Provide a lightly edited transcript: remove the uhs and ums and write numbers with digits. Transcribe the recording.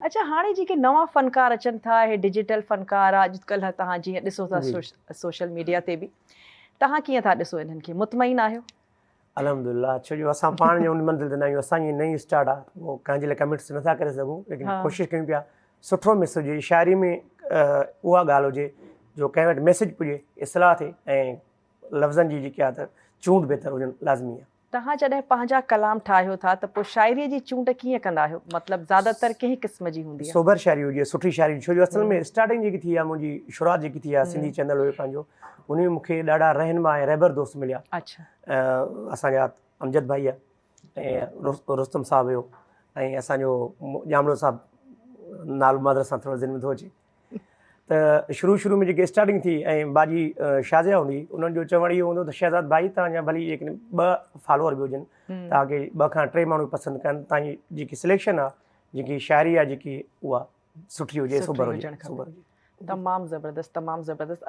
اڇا هاڻي جيڪي نوان فنڪار اچن ٿا اهي ڊجيٽل فنڪار اڄ ڪلهه توهان جيئن ڏسو ٿا سوشل ميڊيا تي به توهان ڪيئن ٿا ڏسو انهن کي مطمئن آهيو؟ الحمدلله ڇو جو اسان پاڻ جو ان منزل تي نه آهيون اسان جي نئين اسٽارٽ آ پوء ڪنهن جي لاء ڪمينٽس نٿا ڪري سگهون ليڪن ڪوشش ڪيون پيا سٺو ميسج هجي شاعري ۾ اها ڳالهه هجي جو ڪنهن وٽ ميسج پڄي اصلاح ٿئي ۽ لفظن جي جيڪي آ ته چونڊ بهتر هجڻ لازمي آ. توهان جڏهن پنهنجا ڪلام ٺاهيو ٿا ته پوء شاعريء جي چونڊ ڪيئن ڪندا آهيو؟ مطلب زياده تر ڪنهن قسم جي هوندي آهي؟ سوڀر شاعري هجي، سٺي شاعري هجي، ڇو جو اصل ۾ اسٽارٽنگ جيڪي ٿي آهي منهنجي شروعات جيڪي ٿي آهي سنڌي چينل هيو پنهنجو ان ۾ مون کي ڏاڍا رهنما ۽ رهبر دوست مليا. اسان جا امجد ڀائي آهي ۽ رستم صاحب هيو ۽ اسان جو ڄامڙو صاحب نالو معذرت سان ٿورو ذهن ۾ ٿو اچي. ته شروع شروع ۾ جيڪي اسٽارٽنگ ٿي ۽ باجي شازيا هوندي انهن جو چوڻ اهو هوندو ته شهزاد ڀائي توهان جا ڀلي جيڪڏهن ٻه فالوور به هجن توهان کي ٻه کان ٽي ماڻهو پسند ڪن توهان جي جيڪي سليڪشن آهي جيڪي شاعري آهي جيڪي اها سٺي هجي سوبر هجي سوبر هجي. تمام زبردست تمام زبردست.